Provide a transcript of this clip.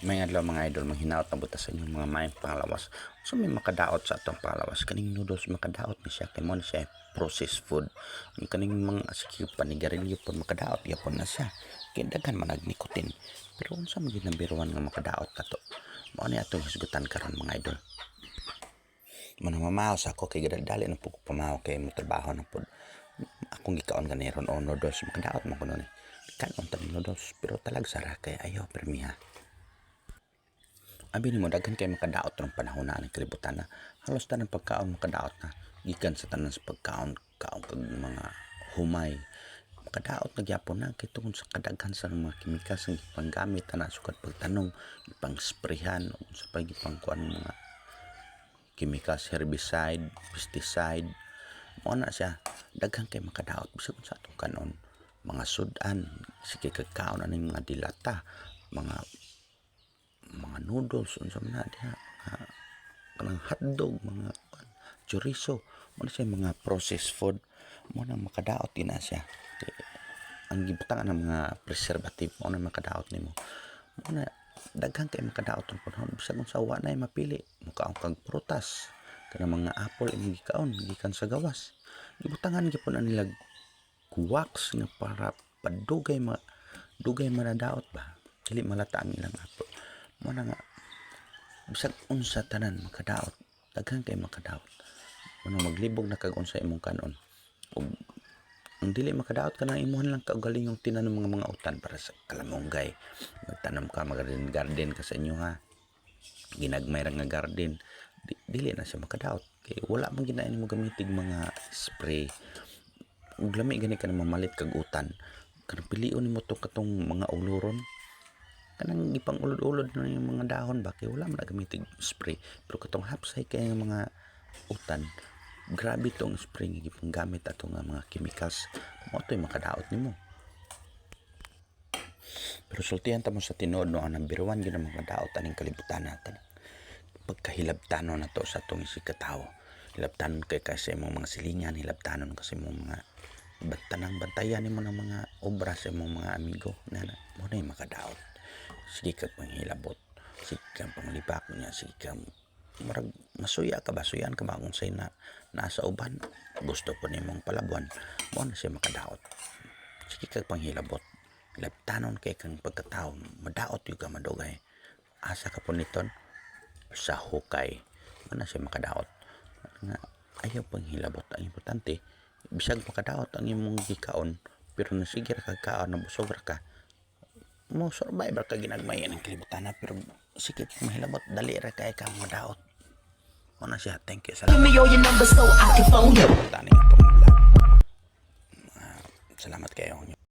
Maayong adlaw, mga idol, manghinaot na buta sa inyong mga maayong panglawas. So may makadaot sa atong panglawas? Kaning noodles, makadaot ni siya kay mo na siya processed food. Ang kaning mga sige panigarilyo pud, makadaot gyapon na siya. Kay daghan man nag nicotine. Pero unsa man gyud number one nga makadaot nato? Mao ni atong hisgutan karon, mga idol. Manang sa ako kay gadali na pud ko pamahaw kay mo trabaho na pud. Akong gikaon gani ron o noodles, makadaot man kuno ni. Kanon ta noodles pero talagsa ra kay ayaw permiha. Abi nimo, daghan kay makadaot rong panahon na ang kalibutan na. Halos tanan pagkaon makadaot na. Gikan sa tanan sa pagkaon, kaon kag mga humay. Makadaot na gyapon na kay tungod sa kadaghan sa mga chemicals nga gipanggamit ana sukad pagtanom, gipang-sprayhan ug sa pa gipangkuan mga chemicals, herbicide, pesticide. Mao na siya. Daghan kay makadaot bisag unsa atong kanon. Mga sudan, sige kag kaon aning mga dilata, mga noodles, unsa man na diha, mga kanang hotdog, mga kuan, chorizo, mo na siya mga processed food, mo na makadaot din na siya. Kay ang gibutangan ng mga preservative, mo na makadaot nimo. Mo na daghan kay makadaot ang panahon bisag unsa, wa nay mapili. Mukaon kag prutas, kanang mga apple imong gikaon gikan sa gawas. Gibutangan gyapon na nila wax nga para padugay ma dugay manadaot ba. Dili malata ang ilang apple. Mo na nga bisag unsa tanan makadaot, daghan kay makadaot. Mo na maglibog na kag unsa imong kanon. Ug ang dili makadaot kanang imuhan lang kaugalingong tinanom mga utan para sa kalamunggay. Magtanom ka, mag-garden garden ka sa inyo ha. Ginagmay ra nga garden. Dili na siya makadaot. Kay wala man ginain mo gamitig mga spray. Ug lami gani ka na mamalit kag utan. Kanang pilion nimo to katong mga uluron. Kanang gipang ulod-ulod na yung mga dahon ba kay wala man na gamitig spray. Pero katong hapsay kay nga mga utan, grabe tong spray nga gipanggamit ato nga mga chemicals, mo to'y makadaot nimo. Pero sultihan ta mo sa tinuod, no, ang number one gyud ang makadaot aning kalibutan natin, pagkahilabtanon na to sa atong isig katawo. Hilabtanon kay ka sa imong mga silingan, hilabtanon ka sa imong mga tanang bantayan nimo ng mga obra sa imong mga amigo na mo na makadaot. Sige kag panghilabot, sige kang panglibak niya, sige kang murag masuya ka ba, suyan ka ba kung say na nasa uban gusto po nimong palabuan, mo na siya makadaot. Sige kag panghilabot, hilabtanon kay kang pagkatao, madaot yung ka madugay. Asa ka po niton sa hukay, mo na siya makadaot nga ayaw panghilabot. Ang importante, bisag makadaot ang imong gikaon, pero nasige ra kag kaon, nabusog ra ka, mo survive ra ka ginagmay ang kalibutan na. Pero sige mahilabot, dali ra kay ka madaot. Mo na siya. Thank you sa Give me all your numbers so I can phone you. Tani atong vlog. Salamat kay.